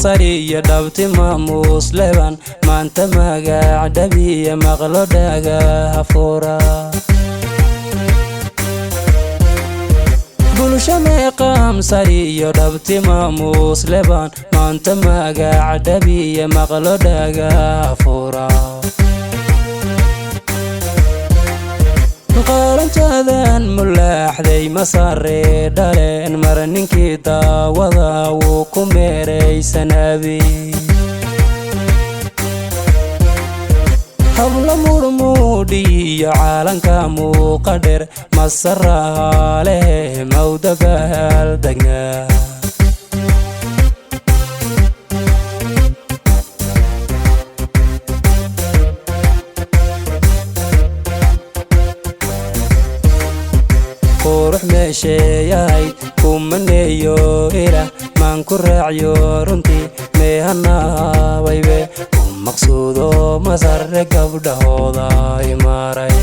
sariya dhabti maamuus leban maanta magac dhabiya maqlo dhagaha fura. Bulsho meeqaam sariyo dhabti maamuus leban maanta magac dhabiya maqlo dhagaha fura. Qalanjadan mulaaxday masare dhaleen mar ninkii daawada wuu ku meeraysanaabi. Habla murmuudhiyo caalanka muuqa dheer masaraha leh mawdabahal degnaa. Qurux meesheeyahayd kumaneeyo ilaah maan ku raacyo runtii meehanabaybe u maqsuudo masare gabdhahooda imaaray.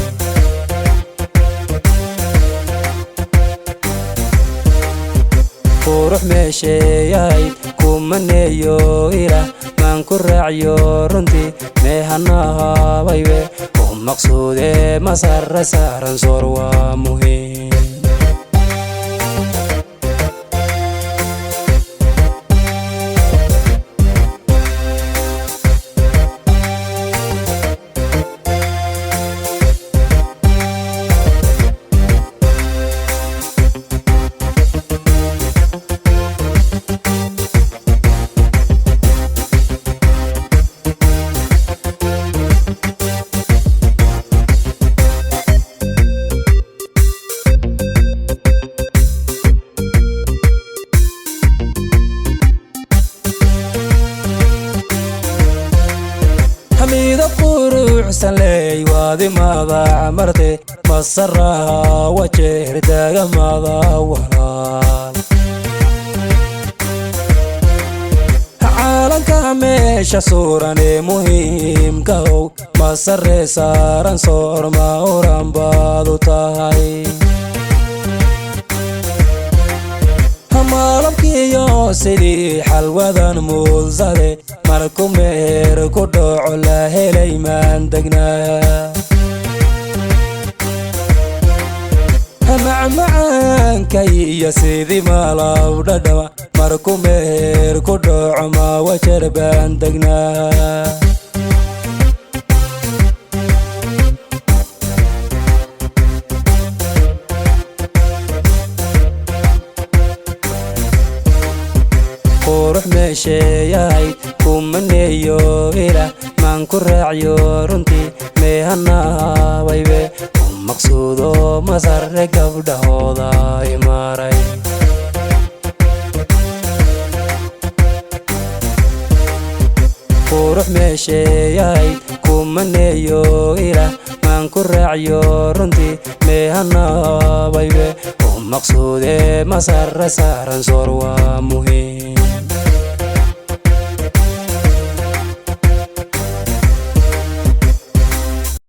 Qurux meesheeyahayd kumaneeyo ilaah maan ku raacyo runtii meehanabaybe u maqsuude masare saaran soor waa muhiim. Midab quruxsan leey waadi madax marte masaraha wajeer dagamada walaal. Caalanka meesha suuran ee muhiimka ow masare saaran soorma oran baad u tahay. Malabkiyo sidii xalwadan muudsade marku meher ku dhaco la helay maan degnaa. Macmacaanka iyo sidii malab dhadhama marku meher ku dhaco ma wajar baan degnaa. Qurux meesheeyahayd kumaneeyo ilaah maan ku raacyo runtii meehanabaybe u maqsuudo masare gabdhahooda imaaray. Qurux meesheeyahayd kumaneeyo ilaah maan ku raacyo runtii meehanabaybe u maqsuude masare saaran soor waa muhiim.